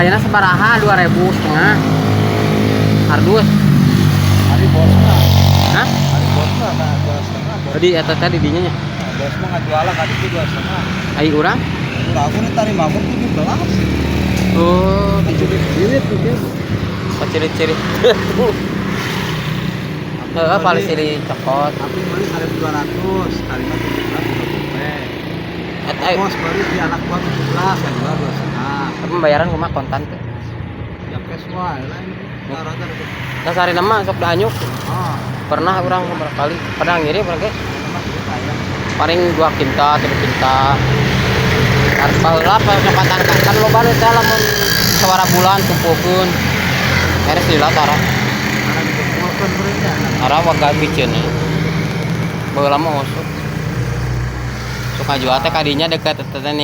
Ayeuna sabaraha? 2.500 kardus. Ari bosna. Hah? Ari bosna nah 2,5 bos. Tadi eta tadi dinya nya. Nah, bos mah ngajualan ka ditu 2,5. Ai urang? Urang aku nih tadi mabuk 17. Oh, Cirit-cirit tuh. Cirit-cirit. Heeh, paling silih cokot. Tapi beli 1200, tarima 17 udah gope. Eta ai Bos beli di anak gua 17, yang jual 2,5. Pembayaran kumaha, kontan teh? Ya cash wae lah ini. Rata-rata. Nah, sarina mah sok dahanyuk. Oh, Pernah urang beberapa kali. Pernah ngirim urang ge. Mah duit aya. Paling 2 kintal, 3 kintal. Harus baheula percepatan kan loba nu teh lamun sabaraha bulan kumpulkeun. Beres lila tara. Karena dikumpulkeun beureun. Tara waga biceun. Baheula mah osok. Suka jual teh kadinya deket teh nih.